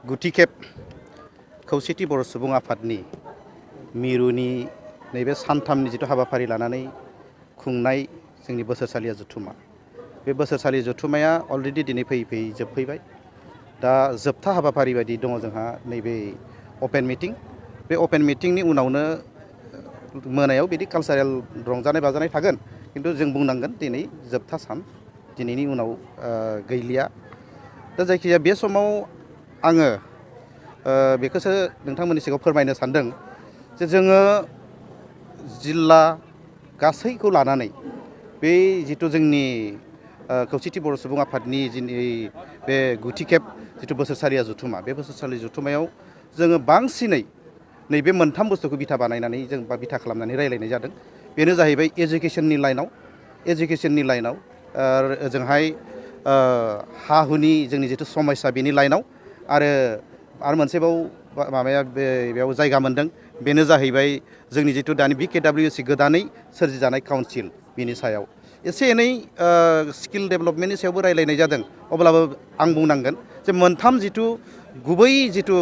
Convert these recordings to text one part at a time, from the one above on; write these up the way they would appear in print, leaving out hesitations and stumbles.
गुथि खेब खौसेथि बर' सुबुं आफादनि मिरुनि नैबे सानथामनि जिथु हाबाफारि लानानै खुंनाय जोंनि बोसोरसालिया जथुमा बे बोसोरसालि जथुमाया अलरेडि दिनै फैयै फैयै जोबफैबाय। दा जोबथा हाबाफारि बायदि दङ जोंहा नैबे अपेन मिटिं। बे अपेन मिटिंनि उनावनो मोनायाव बिदि कालचारेल रंजानाय बाजानाय थागोन, खिन्थु जों बुंनांगोन दिनै जोबथा सान, दिनैनि उनाव गैलिया। दा जायखिजाया बे समाव आङो बेखौसो नोंथांमोननि सिगाङाव फोरमायनो सानदों जे जोङो जिल्ला गासैखौ लानानै बे जिथु जोंनि खौसेथि बर' सुबुं आफादनि बे गुथि खेब जिथु बोसोरसालिया जथुमा, बे बोसोरसालि जथुमायाव जोङो बांसिनै नैबे मोनथाम बुस्थुखौ बिथा बानायनानै जों बा बिथा खालामनानै रायज्लायनाय जादों। बेनो जाहैबाय एजुकेसननि लाइनाव ओजोंहाय हा हुनि जोंनि जिथु समस्या बेनि लाइनाव, आरो मोनसेबाव माबाया बेयाव जायगा मोनदों, बेनो जाहैबाय जोंनि जिथु दानि BKWC गोदानै सोरजिजानाय काउन्सिल बिनि सायाव एसे एनै स्किल डेभेलपमेन्टनि सायावबो रायज्लायनाय जादों। अब्लाबो आं बुंनांगोन जे मोनथाम जिथु गुबै जिथु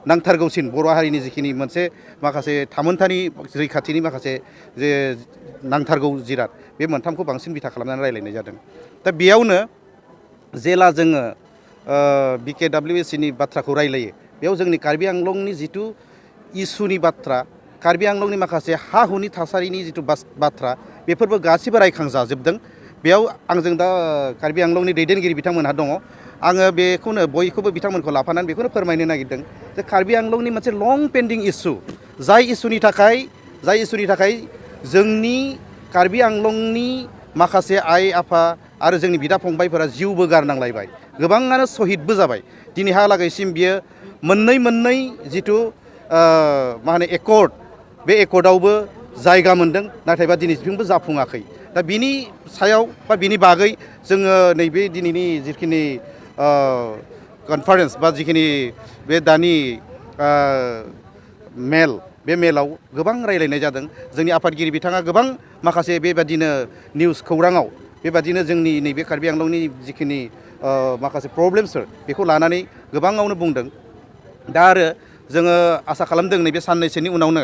नांथारगौसिन बर' हारिनि जिखिनि मोनसे माखासे थामोनथानि रैखाथिनि माखासे जे नांथारगौ जिराद, बे मोनथामखौ बांसिन बिथा खालामनानै रायज्लायनाय जादों। दा बेयावनो जेला जोङो BKWCनि बाथ्राखौ रायलायो, बेयाव जोंनि कार्बि आंलंनि जिथु इसुनि बाथ्रा, कार्बि आंलंनि माखासे हा हुनि थासारिनि जिथु बाथ्रा, बेफोरबो गासैबो रायखांजाजोबदों। बेयाव आंजों दा कार्बि आंलंनि दैदेनगिरि बिथांमोनहा दङ। आङो बेखौनो बयखौबो बिथांमोनखौ लाफानानै बेखौनो फोरमायनो नागिरदों जे कार्बि आंलंनि मोनसे लं पेन्डिं इस्यु, जाय इस्युनि थाखाय जोंनि कार्बि आंलंनि माखासे आइ आफा आरो जोंनि बिदा फंबायफोरा जिउबो गारनांलायबाय, गोबाङानो सहिदबो जाबाय। दिनैहालागैसिम बियो मोननै जिथु एकर्ड, बे एकर्डआवबो जायगा मोनदों, नाथायबा दिनैसिमबो जाफुङाखै। दा बिनि सायाव बा बिनि बागै जोङो नैबे दिनैनि जिखिनि कनफारेन्स बा जिखिनि बे दानि मेल, बे मेलाव गोबां रायलायनाय जादों। जोंनि आफादगिरि बिथाङा गोबां माखासे बेबादिनो निउस खौराङाव बेबादिनो जोंनि नैबे कार्बि आंलंनि जिखिनि माखासे प्रब्लेमसफोर, बेखौ लानानै गोबाङावनो बुंदों। दा आरो जोङो आसा खालामदों नैबे साननैसोनि उनावनो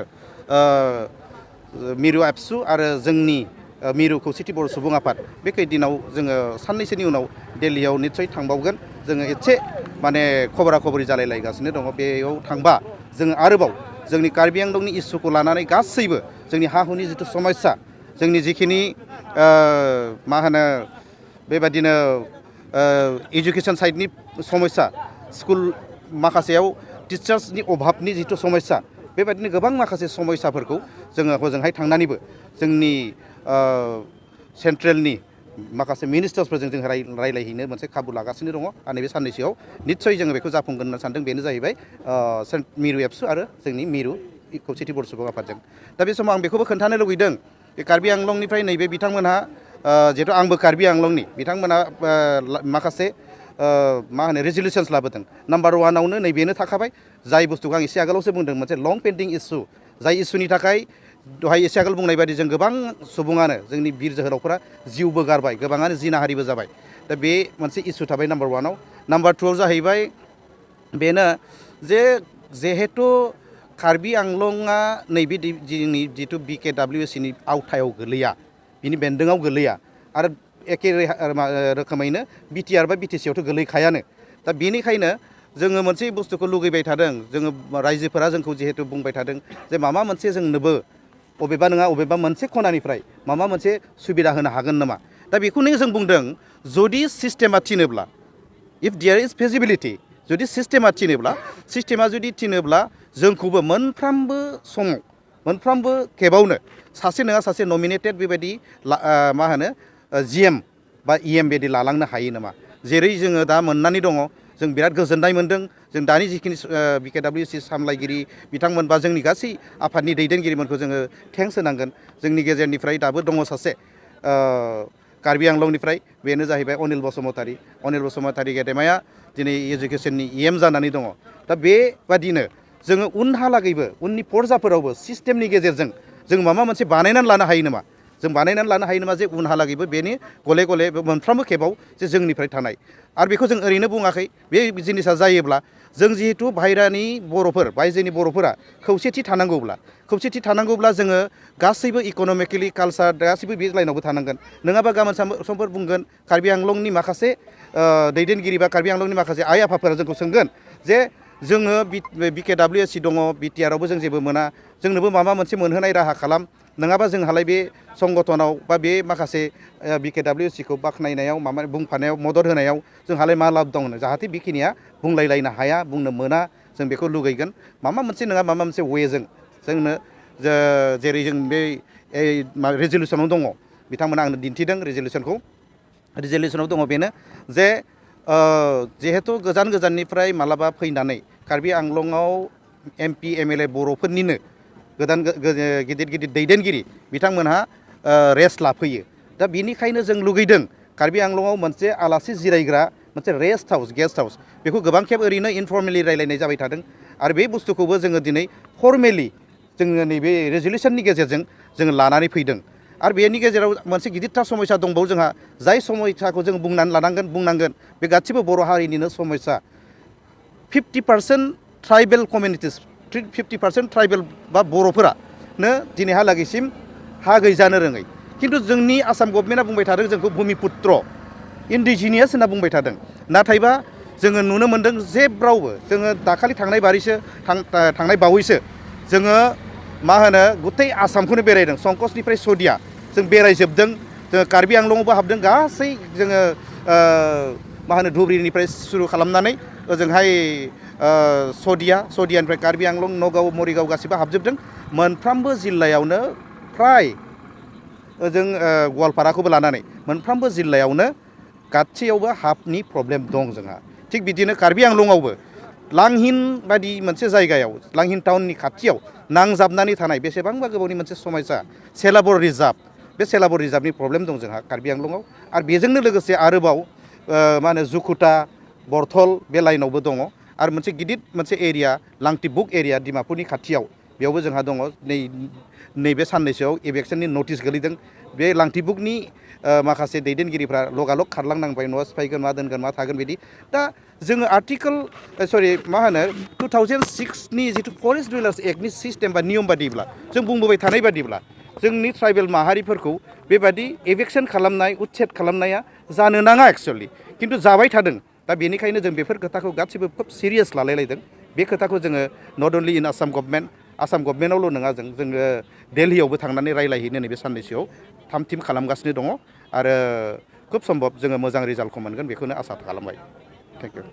मिरु एबसु आरो जोंनि मिरु खौसेथि बर' सुबुं आफाद, बे खैदिनाव जोङो साननैसोनि उनाव दिल्लीयाव निस्सय थांबावगोन। जोङो एसे खबरा खबरि जालायलायगासिनो दङ। बेयाव थांबा जोङो आरोबाव जोंनि कार्बि आंलंनि इस्युखौ लानानै गासैबो जोंनि हा हुनि जिथु समस्या, जोंनि जिखिनि बेबादिनो एजुकेसन साइडनि समस्या, स्कुल माखासेयाव टिचार्सनि अभाबनि जिथु समस्या, बेबादिनो गोबां माखासे समस्याफोरखौ जोङो हजोंहाय थांनानैबो जोंनि सेन्ट्रेलनि माखासे मिनिस्टार्सफोरजों जों रायलायहैनो मोनसे खाबु लागासिनो दङ। आरो नैबे साननैसोआव निस्सय जोङो बेखौ जाफुंगोन होनना सानदों। बेनो जाहैबाय मिरु एबसु आरो जोंनि मिरु खौसेथि बर' सुबुं आफादजों। दा बे समाव आं बेखौबो खोन्थानो लुगैदों बे कार्बि आंलंनिफ्राय नैबे बिथांमोनहा, जिहेथु आंबो कार्बि आंलंनि, बिथांमोनहा माखासे रेजलिउसन्स लाबोदों। नाम्बार 1आवनो नैबेनो थाखाबाय, जाय बुस्थुखौ आं एसे आगोलावसो बुंदों, मोनसे लं पेन्डिं इस्यु, जाय इस्युनि थाखाय दहाय एसे आगोल बुंनाय बायदि जों गोबां सुबुङानो, जोंनि बिर जोहोलावफोरा जिउबो गारबाय, गोबाङानो जिनाहारिबो जाबाय। दा बे मोनसे इस्यु थाबाय नाम्बार 1आव। नाम्बार 2आव जाहैबाय बेनो जे जिहेथु कार्बि आंलंआ नैबे जोंनि जिथु BKWCनि आवथायाव गोलैया, बिनि बेन्दोङाव गोलैया, आरो एखे रोखोमैनो BTR बा BTCआवथ' गोलैखायानो। दा बेनिखायनो जोङो मोनसे बुस्थुखौ लुगैबाय थादों, जोङो रायजोफोरा जोंखौ जिहेतु बुंबाय थादों जे माबा मोनसे जोंनोबो अबेबा नङा अबेबा मोनसे खनानिफ्राय माबा मोनसे सुबिदा होनो हागोन नामा। दा बेखौनो जों बुंदों, जुदि सिस्टेमा थिनोब्ला, इफ देयार इज फिजिबिलिटि, जुदि सिस्टेमा जुदि थिनोब्ला जोंखौबो मोनफ्रोमबो समाव, मोनफ्रोमबो खेबावनो सासे नङा सासे नमिनेटेड बेबायदि GM बा EM बायदि लालांनो हायो नामा। जेरै जोङो दा मोननानै दङ, जों बिराद गोजोननाय मोनदों। जों दानि जिखिनि BKWC सामलायगिरि बिथांमोन बा जोंनि गासै आफादनि दैदेनगिरिफोरखौ जोङो थेंक्स होनांगोन। जोंनि गेजेरनिफ्राय दाबो दङ सासे कार्बि आंलंनिफ्राय, बेनो जाहैबाय अनिल बसुमतारी गेदेमाया दिनै एजुकेसननि EM जानानै दङ। दा बेबादिनो जोङो उनहालागैबो, उननि पर्जाफोरावबो सिस्टेमनि गेजेरजों जों माबा मोनसे बानायनानै लानो हायो नामा, जे उनहालागैबो बेनि गले गले मोनफ्रोमबो खेबाव जे जोंनिफ्राय थानाय। आरो बेखौ जों ओरैनो बुङाखै, बे जिनिसा जायोब्ला जों जिहेतु बाहेरानि बर'फोर बायजोनि बर'फोरा खौसेथि थानांगौब्ला जोङो गासैबो इक'नमिकेलि कालचार गासैबो बे लाइनावबो थानांगोन नङाबा गाबोन समफोर बुंगोन कार्बि आंलंनि माखासे दैदेनगिरि बा कार्बि आंलंनि माखासे आइ आफाफोरा जोंखौ सोंगोन जे जोङो BKWSC दङ BTRआवबो जों जेबो मोना जोंनोबो माबा मोनसे मोनहोनाय राहा खालाम नङाबा जोंहालाय बे संगठनाव बा बे माखासे BKWSCखौ बाख्नायनायाव माबा बुंफानायाव मदद होनायाव जोंहालाय मा लाब दं जाहाथे बेखिनिया बुंलायलायनो हाया बुंनो मोना जों बेखौ लुगैगोन माबा मोनसे नङा माबा मोनसे वेजों जोंनो जेरै जों बे रेजलिउसनाव दङ बिथांमोना आंनो दिन्थिदों रेजलिउसनाव दङ बेनो जे जिहेतु गोजाननिफ्राय मालाबा फैनानै कार्बि आंलंआव MP MLA बर'फोरनिनो गिदिर दैदेनगिरि बिथांमोनहा रेस्ट लाफैयो दा बिनिखायनो जों लुगैदों कार्बि आंलंआव मोनसे आलासि जिरायग्रा मोनसे गेस्ट हाउस बेखौ गोबां खेब ओरैनो इनफर्मेलि रायलायनाय जाबाय थादों आरो बे बुस्थुखौबो जोङो दिनै फर्मेलि जोङो नैबे रेजलिउसननि गेजेरजों जोङो लानानै फैदों आरो बेनि गेजेराव मोनसे गिदिरथार समस्या दंबावो जोंहा जाय समस्याखौ जों बुंनांगोन बे गासिबो बर' हारिनिनो समस्या 50% ट्राइबेल कमिउनिटिस 50% ट्राइबेल बा बर'फोरानो दिनैहालागैसिम हा गैजानो रोङै खिन्थु जोंनि आसाम गभर्नमेन्टआ बुंबाय थादों जोंखौ भुमिपुत्र इन्डिजिनियास होनना बुंबाय थादों नाथायबा जोङो नुनो मोन्दों जेब्रावबो जोङो दाखालि थांनाय बावैसो जोङो मा होनो गुथै आसामखौनो बेरायदों संकसनिफ्राय सदिया जों बेरायजोबदों जोङो कार्बि आंलंआवबो हाबदों गासै जोङो मा होनो धुबुरीनिफ्राय सुरु खालामनानै ओजोंहाय सदियानिफ्राय कार्बि आंलं नगाव मरिगाव गासिबो हाबजोबदों मोनफ्रोमबो जिल्लायावनो फ्राय ओजों गवालपाराखौबो लानानै मोनफ्रोमबो जिल्लायावनो गासैयावबो हाफनि प्रब्लेम दं जोंहा थिग बिदिनो कार्बि आंलंआवबो लांहिन बायदि मोनसे जायगायाव लांहिन टाउननि खाथियाव नांजाबनानै थानाय बेसेबांबा गोबावनि मोनसे समस्या सेलाबर रिजार्भ बे सेलाबर रिजार्भनि प्रब्लेम दं जोंहा कार्बि आंलंआव आरो बेजोंनो लोगोसे आरोबाव मा होनो जुकुटा बरथल बे लाइनावबो दङ आरो मोनसे गिदिर मोनसे एरिया लांटिबुक एरिया डिमापुरनि खाथियाव बेयावबो जोंहा दङ नैबे साननैसोआव इभेक्सननि नटिस गोलैदों बे लांटिबुकनि माखासे दैदेनगिरिफ्रा लगालग खारलांनांबाय न'आव सिफायगोन मा दोनगोन मा थागोन बिदि दा जोङो मा होनो 2006नि जिथु फरेस्ट डिवेलार्स एक्टनि सिस्टेम बा नियम बादिब्ला जों बुंबोबाय थानाय बादिब्ला जोंनि ट्राइबेल माहारिफोरखौ बेबादि एभेक्सन खालामनाय उच्छेद खालामनाया जानो नाङा एक्सुवेलि खिन्थु जाबाय थादों दा बेनिखायनो जों बेफोर खोथाखौ गासिबो खोब सिरियास लालायलायदों बे खोथाखौ जोङो नट अनलि इन आसाम गभर्नमेन्टआवल' नङा जोङो दिल्लीयावबो थांनानै रायलायहैनो नैबे साननैसोआव थाम खालामगासिनो दङ आरो खुब सम्भब जोङो मोजां रिजाल्टखौ मोनगोन बेखौनो आसा खालामबाय थेंक इउ